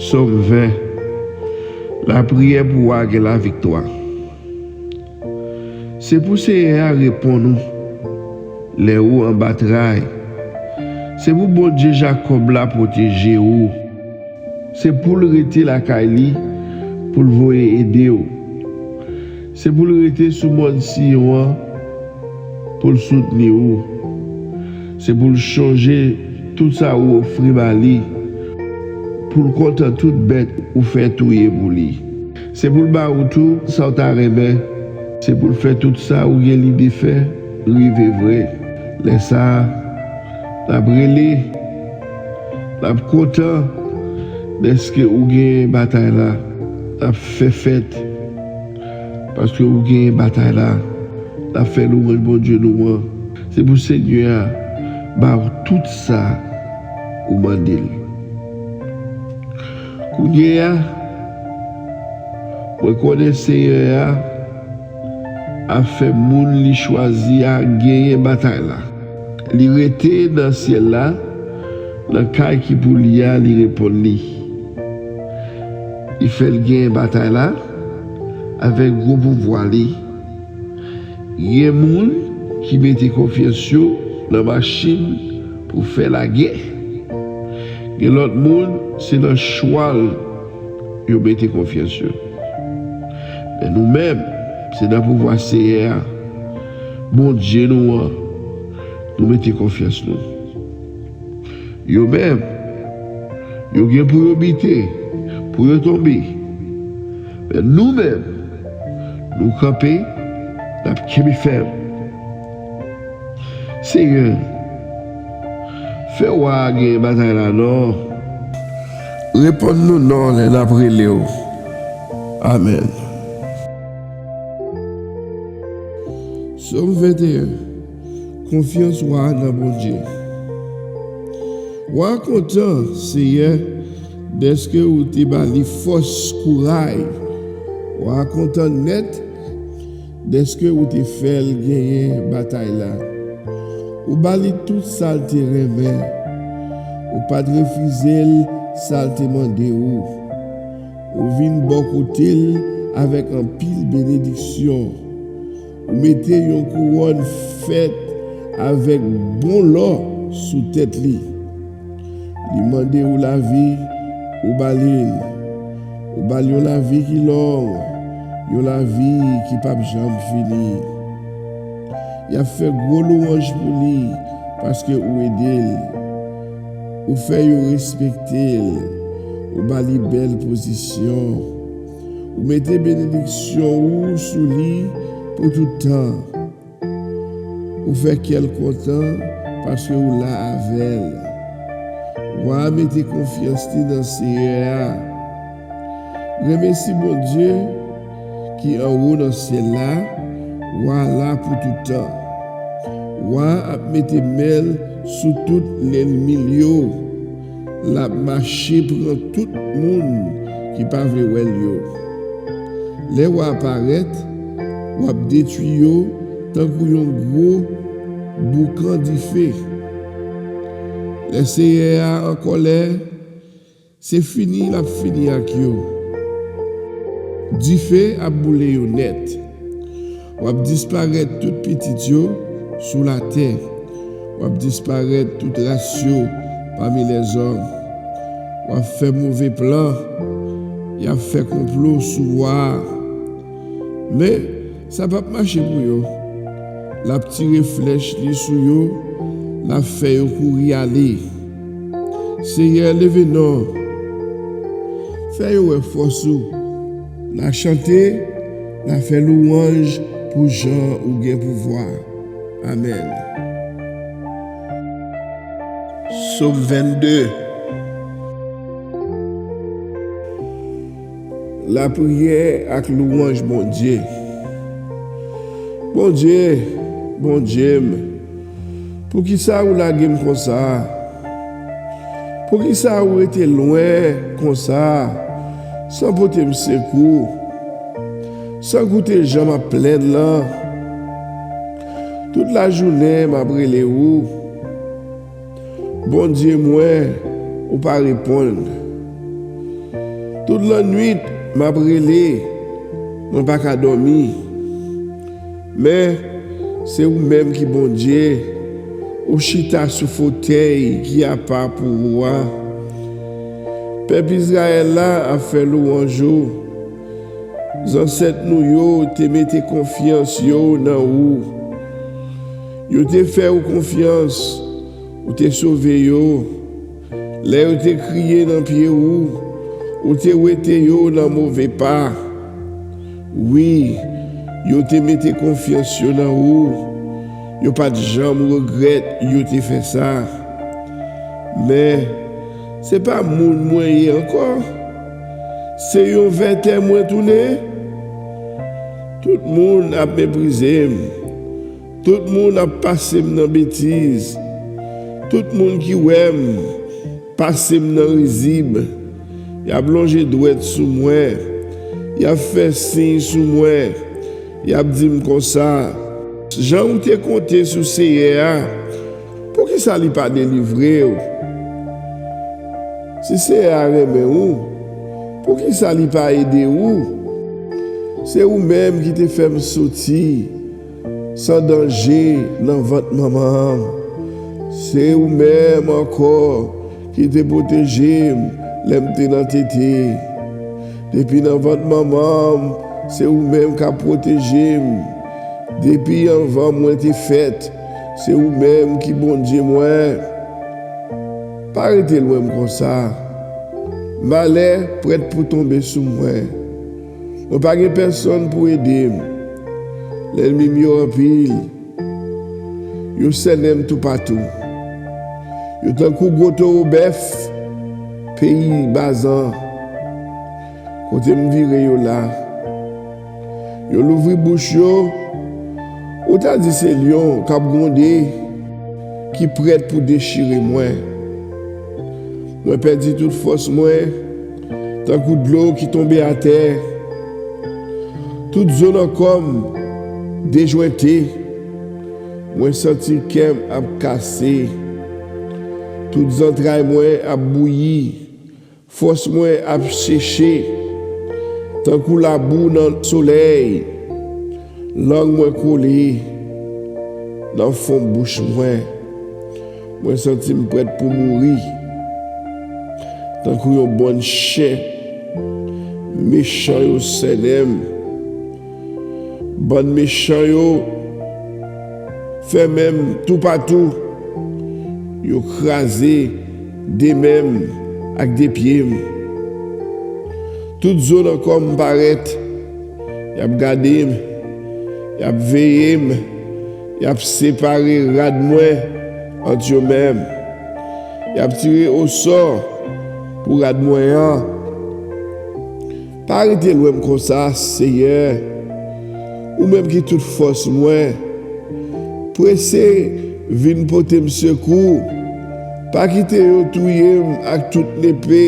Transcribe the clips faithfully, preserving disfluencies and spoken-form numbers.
Sòm ven. Lapriyè pou w a gen laviktwa. Se pou Senyè a reponn ou lè ou an batay. Se pou Bondye Jakòb la pwoteje ou. Se pou l rete lakay li pou l voye ede w. Se pou l rete sou mòn Siyon an pou l soutni w. Se pou l chonje tout sa ou ofri ba li, pou l kontan tout bèt ou fè touye pou li. Se pou l ba ou tou sa w ta renmen. Se pou l fè tout sa ou gen lide fè rive vre. Lè sa a, n ap rele, n ap kontan dèske ou genyen batay la. N ap fè fèt paske ou genyen batay la. N ap fè lwanj Bondye nou an. Se pou Senyè a ba w tout sa ou mande l. Kounye a, mwen konnen Senyè a ap fè moun li chwazi a genyen batay la. Li rete nan syèl la, nan kay ki pou li a, li reponn li. Li fè l genyen batay la avèk gwo pouvwa li. Gen moun ki mete konfyans yo nan machin pou fè lagè. Gen lòt moun, se nan chwal yo mete konfyans yo. Men nou menm, se nan pouvwa Senyè a, Bondye nou an, nou mete konfyans nou. Yo menm, yo gen pou yo bite, pou yo tonbe. Men nou menm, nou kanpe, n ap kenbe fèm. Senyè, fè wa a genyen batay la non. Reponn nou non lè n ap rele w. Amèn. Sòm venteyen. Konfyans wa a nan Bondye. Wa a kontan, Senyè, dèske ou te ba li fòs, kouray. Wa a kontan nèt dèske ou te fè l genyen batay la. Ou ba li tout sa l te renmen. Ou pa t refize l sa l te mande ou. Ou vin bò kote l avèk anpil benediksyon. Ou mete yon kouwòn fèt avèk bon lò sou tèt li. Li mande ou lavi, ou ba li l. Ou ba l yon lavi ki long, yon lavi ki p ap janm fini. Y ap fè gwo lwanj pou li, paske ou ede l. Ou fè yo respekte l. Ou ba li bèl pozisyon. Ou mete benediksyon ou sou li pou tout tan. Ou fè kè l kontan paske ou la avè l. Wa a mete konfyans li nan Senyè a. Remèsye Bondye ki anwo nan syèl la, wa a la pou tout tan. Wa a ap mete men l sou tout lènmi l yo. L ap mache pran tout moun ki pa vle wè l yo. Lè w a parèt, w ap detwi yo tankou yon gwo boukan dife. Lè Senyè a an kòlè, se fini l ap fini ak yo. Dife ap boule yo nèt. W ap disparèt tout pitit yo sou latè. W ap disparèt tout ras yo pami lèzòm. W ap fè move plan. Y ap fè konplo sou wa a. Men, sa p ap mache pou yo. L ap tire flèch li sou yo. L ap fè yo kouri ale. Senyè, leve non. Fè yo wè fòs ou. N a chante, n a fè lwanj pou jan ou gen pouvwa. Amèn. Sòm vennde. Lapriyè ak lwanj Bondye. Bondye, Bondye m, poukisa ou lage m konsa? Poukisa ou rete lwen konsa, san pote m sekou, san koute jan m ap plenn lan? Tout lajounen m ap rele ou. Bondye mwen, ou pa reponn. Tout lannwit, m ap rele, mwen pa ka dòmi. Men, se ou menm ki Bondye, ou chita sou fotèy ki apa pou ou a. Pèp Izrayèl la ap fè lwanj ou. Zansèt nou yo te mete konfyans yo nan ou. Yo te fè ou konfyans, ou te sove yo. Lè yo te kriye nan pye ou, ou te wete yo nan move pa. Wi, yo te mete konfyans yo nan ou. Yo pa t janm regrèt yo te fè sa. Men, se pa moun mwen ye ankò. Se yon vètè mwen tounen. Tout moun ap meprize m. Tout moun ap pase m nan betiz. Tout moun ki wè m pase m nan rizib. Y ap lonje dwèt sou mwen. Y ap fè siy sou mwen. Y ap di m konsa: Jan ou te konte sou Seyè a, poukisa li pa delivre w? Si Seyè a renmen ou, poukisa li pa ede ou? Se ou menm ki te fè m soti san danje nan vant manman m. Se ou menm ankò ki te pwoteje m lè m te nan tete. Depi nan vant manman m, se ou menm k ap pwoteje m. Depi anvan mwen te fèt, se ou menm ki Bondye mwen. Pa rete lwen m konsa. Malè prèt pou tonbe sou mwen. Mwen pa gen pèsonn pou ede m. Lènmi m yo anpil. Yo sènen m toupatou. Yo tankou gwo towo bèf peyi Bazan. Kote m vire yo la, yo louvri bouch yo, ou ta di se lyon k ap gwonde, ki prèt pou dechire mwen. Mwen pèdi tout fòs mwen, tankou dlo ki tonbe atè. Tout zo nan kò m dejwente. Mwen santi kè m ap kase. Tout zantray mwen ap bouyi. Fòs mwen ap seche tankou labou nan solèy. Lang mwen kole nan fon bouch mwen. Mwen santi m prèt pou mouri. Tankou yon bann chen, mechan yo sènen m. Bann mechan yo fèmen m toupatou. Yo kraze de men m ak de pye m. Tout zo nan kò m parèt. Y ap gade m. Y ap veye m. Y ap separe rad mwen ant yo menm. Y ap tire osò pou rad mwen an. Pa rete lwen m konsa, Seyè, ou menm ki tout fòs mwen. Prese vin pote m sekou. Pa kite yo touye m ak tout nepe.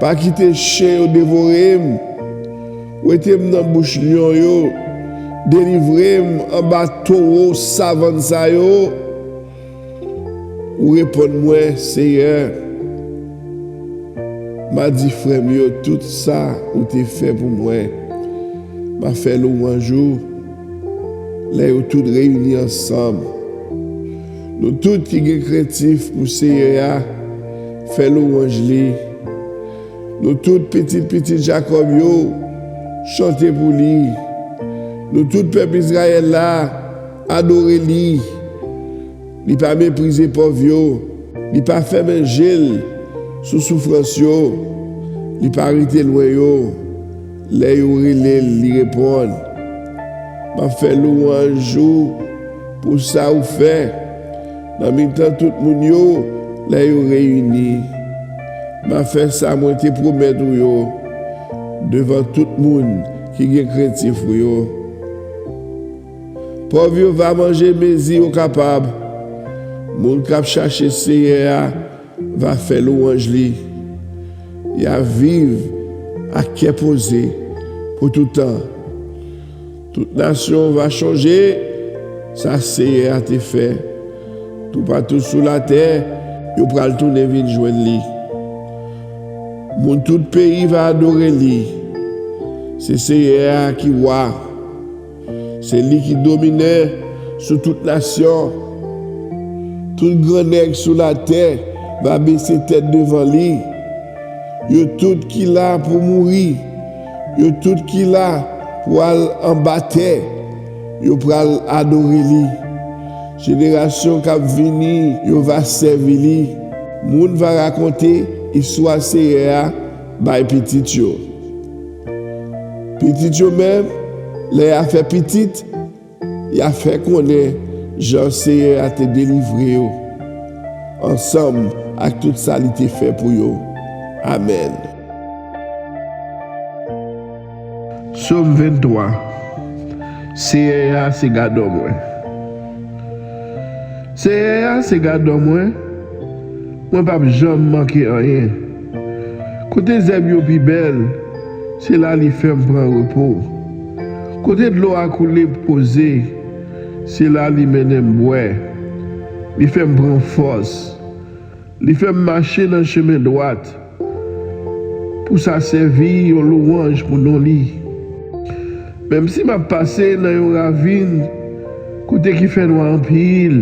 Pa kite chen yo devore m. Wete m nan bouch lyon yo. Delivre m anba towo savann sa yo. Ou reponn mwen, Seyè. M a di frè m yo tout sa ou te fè pou mwen. M a fè lwanj ou lè yo tout reyini ansanm. Nou tout ki gen krentif pou Seyè a, fè lwanj li. Nou tout pitit pitit Jakòb yo, chante pou li. Nou tout pèp Izrayèl la, adore li. Li pa meprize pòv yo. Li pa fèmen je l sou soufrans yo. Li pa rete lwen yo. Lè yo rele l, li reponn. M ap fè lwanj ou pou sa ou fè nan mitan tout moun yo lè yo reyini. M ap fè sa mwen te pwomèt ou yo devan tout moun ki gen krentif ou yo. Pòv yo va manje mezi yo kapab. Moun k ap chache Seyè a va fè lwanj li. Y a viv ak kè poze pou toutan. Tout nasyon va chonje sa Seyè a te fè. Toupatou sou latè, yo pral tounen vin jwenn li. Moun tout peyi va adore li. Se Seyè a ki wa. Se li ki domine sou tout nasyon. Tout gran nèg sou latè va bese tèt devan li. Yo tout ki la pou mouri, yo tout ki la pou al anba tè, yo pral adore li. Jenerasyon k ap vini yo va sèvi li. Moun va rakonte istwa Seyè a bay pitit yo. Pitit yo menm, lè y a fè pitit, y a fè konnen jan Seyè a te delivre yo, ansanm ak tout sa li te fè pou yo. Amèn. Sòm venntwa. Seyè a se gadò mwen. Seyè a se gadò mwen, mwen p ap janm manke anyen. Kote zèb yo pi bèl, se la li fè m pran repo. Kote dlo a koule poze, se la li mennen m bwè. Li fè m pran fòs. Li fè m mache nan chemen dwat. Pou sa sèvi yon lwanj pou non li. Menm si m ap pase nan yon ravin kote ki fè nwa anpil,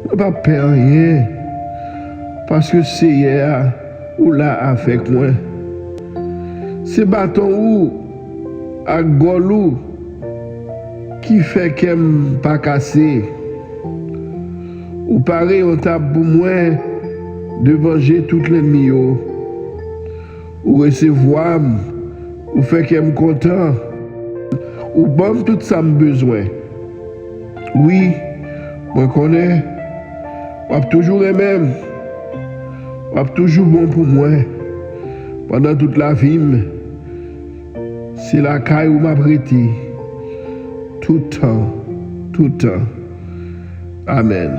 mwen p ap pè anyen, paske Seyè a, ou la avèk mwen. Se baton ou ak gòl ou ki fè kè m pa kase. Ou pare yon tab pou mwen devan je tout lènmi yo. Ou resevwa m, ou fè kè m kontan. Ou ban m tout sa m bezwen. Wi, mwen konnen w ap toujou renmen m. W ap toujou bon pou mwen pandan tout lavi m. Se lakay ou m ap rete tout tan, tout tan. Amèn.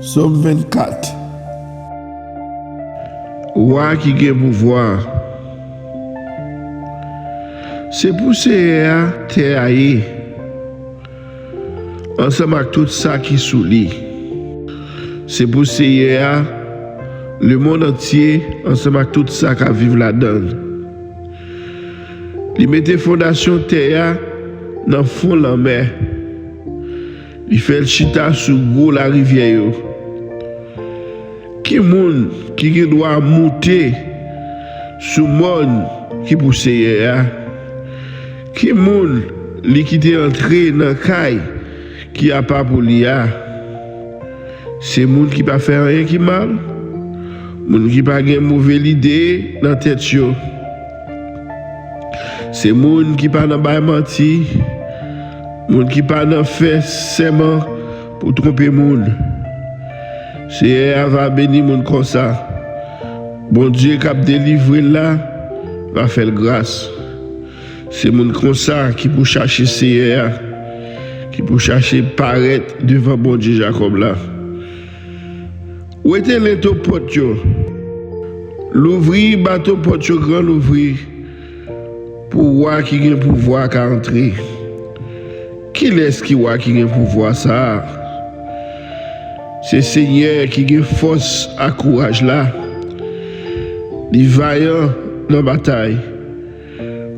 Sòm vennkat. Wa ki gen pouvwa. Se pou Seyè a tè a ye, ansanm ak tout sa ki sou li. Se pou Seyè a lemonn antye ansanm ak tout sa k ap viv ladan l. Li mete fondasyon tè a nan fon lanmè. Li fè l chita sou gwo larivyè yo. Ki moun ki gen dwa moute sou mòn ki pou Seyè a? Ki moun li kite antre nan kay ki apa pou li a? Se moun ki pa fè anyen ki mal, moun ki pa gen move lide nan tèt yo. Se moun ki pa nan bay manti, moun ki pa nan fè sèman pou twonpe moun. Seyè a va beni moun konsa. Bondye k ap delivre l la va fè l gras. Se moun konsa ki pou chache Seyè a, ki pou chache parèt devan Bondye Jakòb la. Wete lento pòt yo. Louvri baton pòt yo gran louvri, pou wa ki gen pouvwa ka antre. Kilès ki wa ki gen pouvwa sa a? Se Senyè ki gen fòs ak kouraj la. Li vayan nan batay.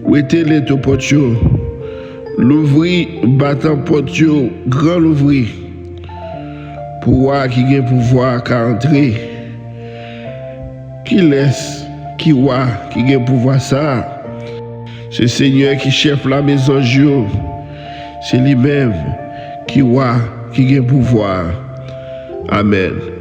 Wete lento pòt yo. Louvri baton pòt yo gran louvri, pou wa ki gen pouvwa ka antre. Kilès ki wa ki gen pouvwa sa a? Se Senyè ki chèf lame zanj yo. Se li menm ki wa ki gen pouvwa a. Amèn.